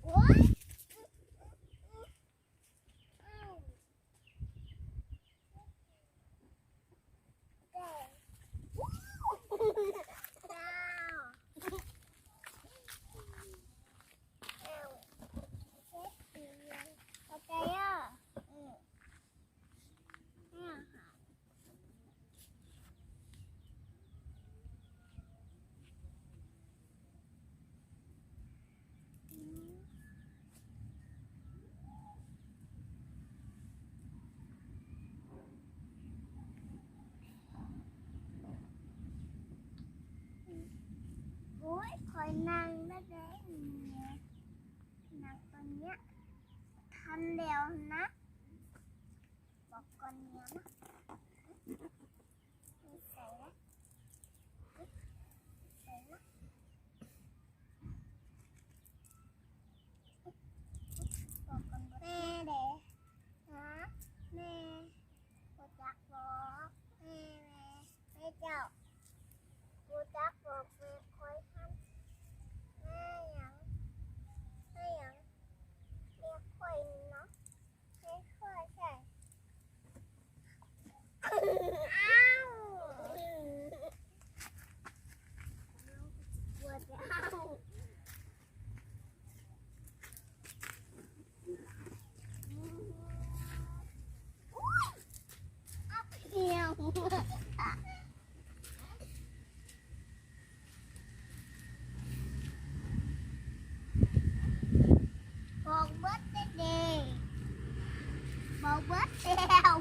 ໂອ້ຍ ໂອ້ຍ ຂ້ອຍນັ່ງໄດ້ແລ້ວ ນັ່ງຕອນເນີ້ຍ ທັນແລ້ວນະ ບອກກ່ອນເນຍນະ ໃສ່ລະ ໃສ່ລະ ບອກກ່ອນ ແມ່ເດ ຮະ ແມ່ ຮູ້ຈັກບໍ່ ແມ່ ແມ່ ແມ່ເຈົ້າ ຮູ້ຈັກບໍ່ ແມ່ຂ້ອຍຫັ້ນ ແມ່ຫຍັງ ແມ່ຫຍັງ ແມ່ຂ້ອຍເນາະ ແມ່ຂ້ອຍໃສ ອ້າວ ປວດ ອ້າວ ບອກເບິດເດ້ ບອກເບິດແລ້ວ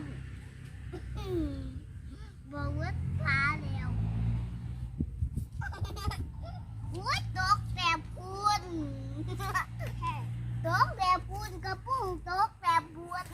ບອກເບິດປາແລ້ວ ໂອ້ຍ ຕົກແຕ່ພຸ້ນ ຕົກແຕ່ພຸ້ນ ກະປຸ້ງຕົກແຕ່ພຸ້ນ.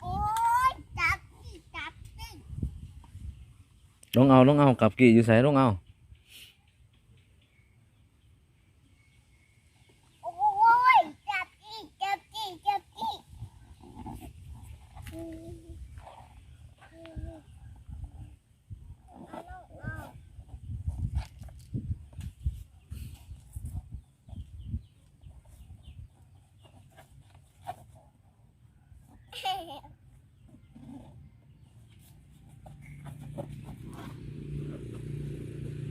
ໂອ້ຍ ຈັບອີກ ຈັບອີກ ລົງເອົາ ລົງເອົາ ກັບກີ້ຢູ່ໃສ ລົງເອົາ. ໂອ້ຍ ຈັບອີກ ຈັບອີກ ຈັບອີກ. ໂ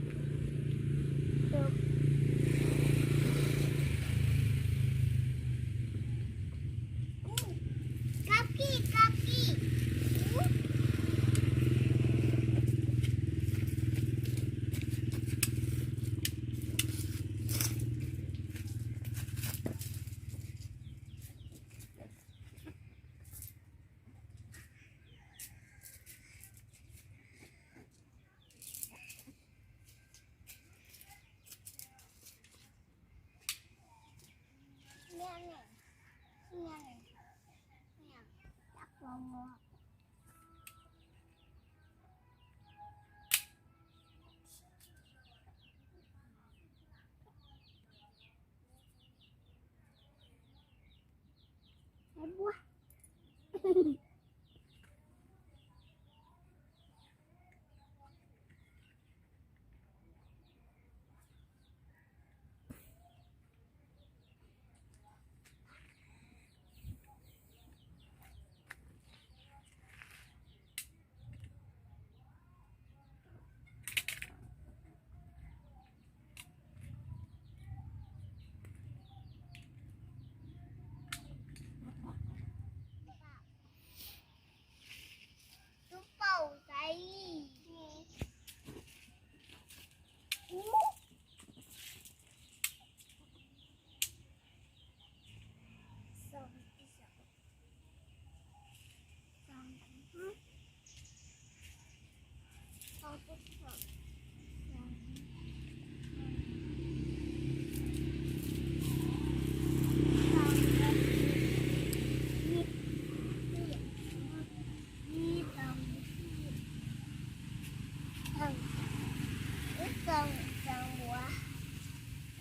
ດອກດອກບົວ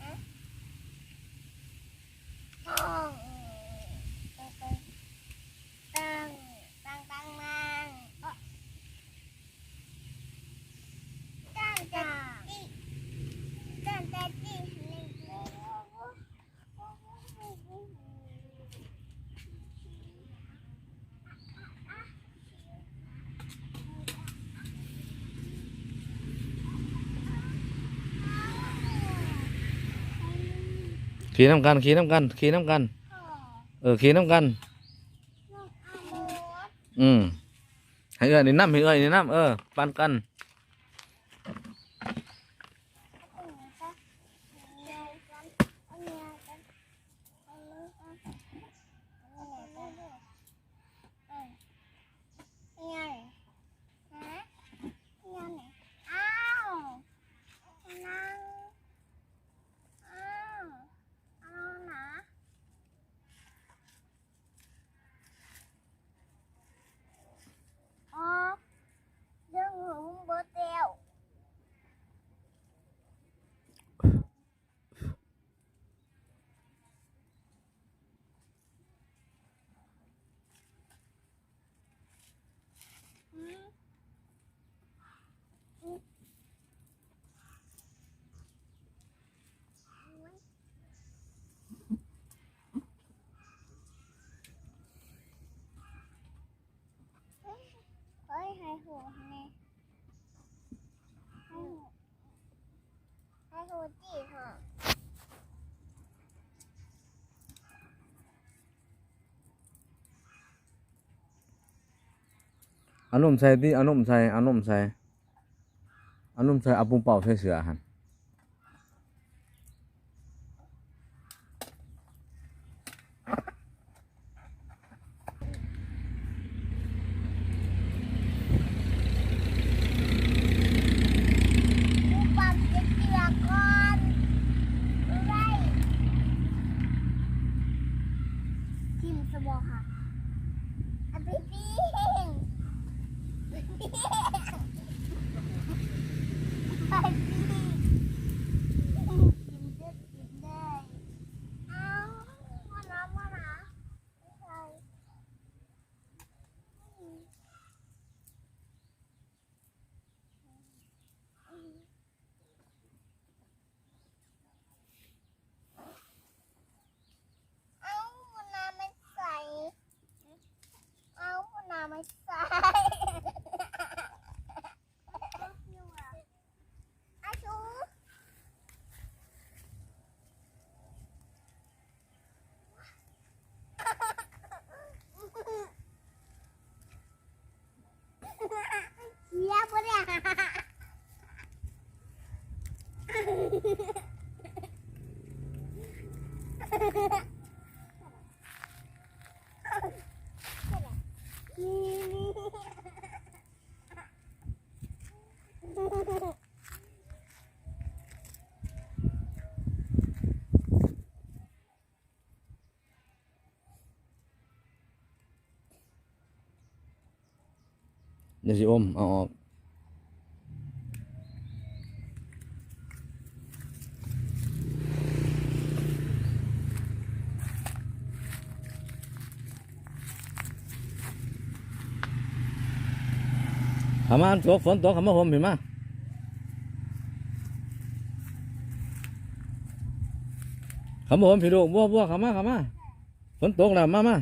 ຮະ ຕ້ອງ ຕ້ອງ ຕ້ອງ ຕ້ອງ ຕັ້ງ ຕັ້ງ ຕັ້ງ ຕັ້ງ ຕັ້ງ ຕັ້ງ ຕັ້ງ ຕັ້ງ ຕັ້ງ ຕັ້ງ ຂີ່ນຳກັນ ຂີ່ນຳກັນ ຂີ່ນຳກັນ ເອີ ຂີ່ນຳກັນ ອືມ ໃຫ້ເອື້ອຍນີ້ນຳ ໃຫ້ເອື້ອຍນີ້ນຳ ເອີ ປັ່ນກັນ. ອໍ ເລື່ອງຫຶງເບິດແລ້ວ. ເຮີ້ຍ ໃຫ້ຫູແນ່ ໃຫ້ຫູ ໃຫ້ຫູຈີ້ເຖາະ. ເອົານົມໃສ່ຕິ ເອົານົມໃສ່ ເອົານົມໃສ່ ເອົານົມໃສ່ ເອົາປຸງເປົ່າໃສ່ເສືອຫັ້ນ. ປູປັບຈະເຈື່ອກ່ອນ ໄວ້ ຖິ້ມຊະບໍ່ຫະ ເອົາໄປປີ້ງ ໄປປີ້ງ ກິນເດີ ກິນເດີ. ເອົາ ໝົດລະ ໝົດລະ ໃສ່. ເອົາ ໝົດລະ ມາໃສ່ ເອົາ ໝົດລະ ມາໃສ່. ຢ່າຊິອົມ ເອົາອອກ. ເຂົ້າມາ ຝົນຕົກ ຝົນຕົກ ເຂົ້າມາຫົ່ມພີ້ມາ ເຂົ້າມາຫົ່ມພີ້ລູກ ບົວ ບົວ ເຂົ້າມາ ເຂົ້າມາ ຝົນຕົກແລ້ວ ມາ ມາ.